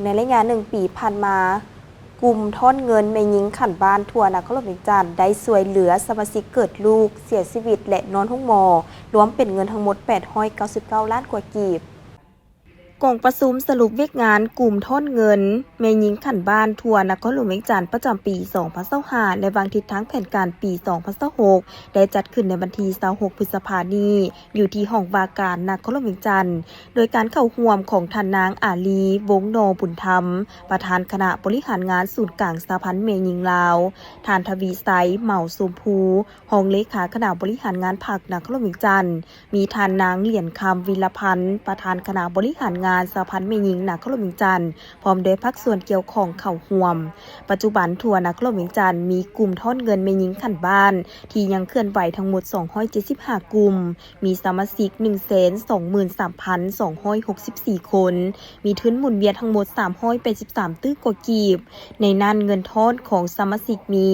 ໃນໄລຍະໜຶ່ງປີຜ່ານມາ, ກຸ່ມທອນເງິນແມ່ຍິງຂັ້ນບ້ານທົ່ວນະຄອນຫຼວງວຽງຈັນ ໄດ້ຊ່ວຍເຫຼືອສະມາຊິກເກີດລູກ, ເສຍຊີວິດ ແລະ ນອນໂຮງໝໍ ລວມເປັນເງິນທັງໝົດ ແປດຮ້ອຍເກົ້າສິບເກົ້າລ້ານກວ່າກີບ. ກອງປະຊຸມສະຫຼຸບວຽກງານກຸ່ມທອນເງິນແມ່ຍິງຂັ້ນບ້ານທົ່ວນະຄອນຫຼວງວຽງຈັນ ປະຈຳປີສອງພັນຊາວຫ້າ ແລະ ວາງທິດທາງແຜນການປີສອງພັນຊາວຫົກ ໄດ້ຈັດຂຶ້ນໃນວັນທີຊາວຫົກ ພຶດສະພານີ້ ຢູ່ທີ່ຫ້ອງວ່າການນະຄອນຫຼວງວຽງຈັນ ໂດຍການເຂົ້າຮ່ວມຂອງທ່ານນາງ ອາລີ ວົງໜໍບຸນທຳ ປະທານຄະນະບໍລິຫານງານສູນກາງສະຫະພັນແມ່ຍິງລາວ, ທ່ານ ທະວີໄຊ ເໝົາຊົມພູ ຮອງເລຂາຄະນະບໍລິຫານງານພັກນະຄອນຫຼວງວຽງຈັນ, ມີທ່ານນາງ ຫຼຽນຄຳ ວິລະພັນ ປະທານຄະນະບໍລິຫານງານສະຫະພັນແມ່ຍິງນະຄອນຫຼວງວຽງຈັນ ພ້ອມດ້ວຍພາກສ່ວນກ່ຽວຂ້ອງເຂົ້າຮ່ວມ. ປັດຈຸບັນທົ່ວນະຄອນຫຼວງວຽງຈັນມີກຸ່ມທອນເງິນແມ່ຍິງຂັ້ນບ້ານທີ່ຍັງເຄື່ອນໄຫວທັງໝົດສອງຮ້ອຍເຈັດສິບຫ້າກຸ່ມ, ມີສະມາຊິກໜຶ່ງແສນສອງໝື່ນສາມພັນສອງຮ້ອຍຫົກສິບສີ່ຄົນ, ມີທຶນໝູນວຽນທັງໝົດສາມຮ້ອຍແປດສິບສາມຕື້ກວ່າກີບ. ໃນນັ້ນເງິນທອນຂອງສະມາຊິກມີ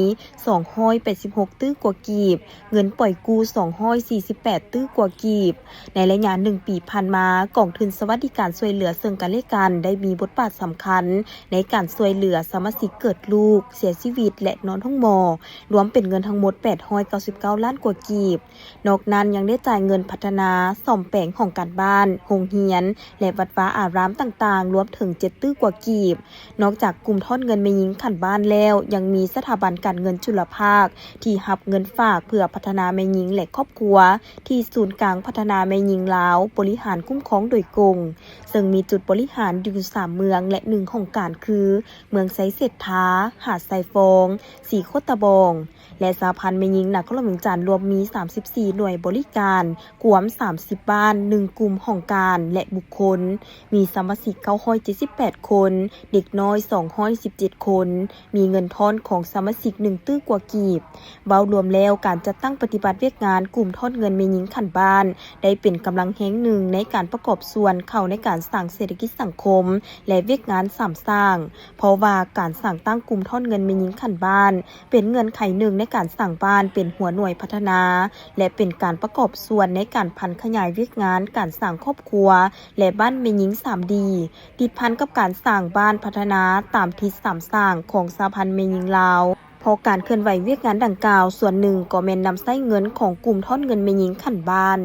ສອງຮ້ອຍແປດສິບຫົກຕື້ກວ່າກີບ, ເງິນປ່ອຍກູ້ສອງຮ້ອຍສີ່ສິບແປດຕື້ກວ່າກີບ. ໃນໄລຍະໜຶ່ງປີຜ່ານມາ, ກອງທຶນສະຫວັດດີການຊ່ວຍເຫຼືອເຊິ່ງກັນແລະກັນ ໄດ້ມີບົດບາດສຳຄັນໃນການຊ່ວຍເຫຼືອສະມາຊິກເກີດລູກ, ເສຍຊີວິດ ແລະ ນອນໂຮງໝໍ ລວມເປັນເງິນທັງໝົດ ແປດຮ້ອຍເກົ້າສິບເກົ້າລ້ານກວ່າກີບ. ນອກນັ້ນຍັງໄດ້ຈ່າຍເງິນພັດທະນາ, ສ້ອມແປງຫ້ອງການບ້ານ, ໂຮງຮຽນ ແລະ ວັດວາອາຣາມຕ່າງໆ ລວມເຖິງເຈັດຕື້ກວ່າກີບ. ນອກຈາກກຸ່ມທອນເງິນແມ່ຍິງຂັ້ນບ້ານແລ້ວ, ຍັງມີສະຖາບັນການເງິນຈຸລະພາກ ທີ່ຮັບເງິນຝາກເພື່ອພັດທະນາແມ່ຍິງ ແລະ ຄອບຄົວ ທີ່ສູນກາງພັດທະນາແມ່ຍິງລາວ ບໍລິຫານຄຸ້ມຄອງໂດຍກົງ, ເຊິ່ງມີຈຸດບໍລິຫານຢູ່ສາມເມືອງ ແລະ ໜຶ່ງຫ້ອງການ ຄື ເມືອງໄຊເສດຖາ, ຫາດຊາຍຟອງ, ສີໂຄດຕະບອງ ແລະ ສະຫະພັນແມ່ຍິງນະຄອນຫຼວງວຽງຈັນ ລວມມີສາມສິບສີ່ໜ່ວຍບໍລິການ, ກວມສາມສິບບ້ານ, ໜຶ່ງກຸ່ມຫ້ອງການ ແລະ ບຸກຄົນ, ມີສະມາຊິກເກົ້າຮ້ອຍເຈັດສິບແປດຄົນ, ເດັກນ້ອຍສອງຮ້ອຍສິບເຈັດຄົນ, ມີເງິນທອນຂອງສະມາຊິກໜຶ່ງຕື້ກວ່າກີບ. ເວົ້າລວມແລ້ວ, ການຈັດຕັ້ງປະຕິບັດວຽກງານກຸ່ມທອນເງິນແມ່ຍິງຂັ້ນບ້ານ ໄດ້ເປັນກຳລັງແຮງໜຶ່ງໃນການປະກອບສ່ວນເຂົ້າໃນການສ້າງເສດຖະກິດສັງຄົມ ແລະ ວຽກງານສາມສ້າງ, ເພາະວ່າການສ້າງຕັ້ງກຸ່ມທອນເງິນແມ່ຍິງຂັ້ນບ້ານ ເປັນເງື່ອນໄຂໜຶ່ງໃນການສ້າງບ້ານເປັນຫົວໜ່ວຍພັດທະນາ ແລະ ເປັນການປະກອບສ່ວນໃນການຜັນຂະຫຍາຍວຽກງານການສ້າງຄອບຄົວ ແລະ ບ້ານແມ່ຍິງສາມດີ ຕິດພັນກັບການສ້າງບ້ານພັດທະນາຕາມທິດສາມສ້າງຂອງສະຫະພັນແມ່ຍິງລາວ, ເພາະການເຄື່ອນໄຫວວຽກງານດັ່ງກ່າວ ສ່ວນໜຶ່ງກໍແມ່ນນຳໃຊ້ເງິນຂອງກຸ່ມທອນເງິນແມ່ຍິງຂັ້ນບ້ານ.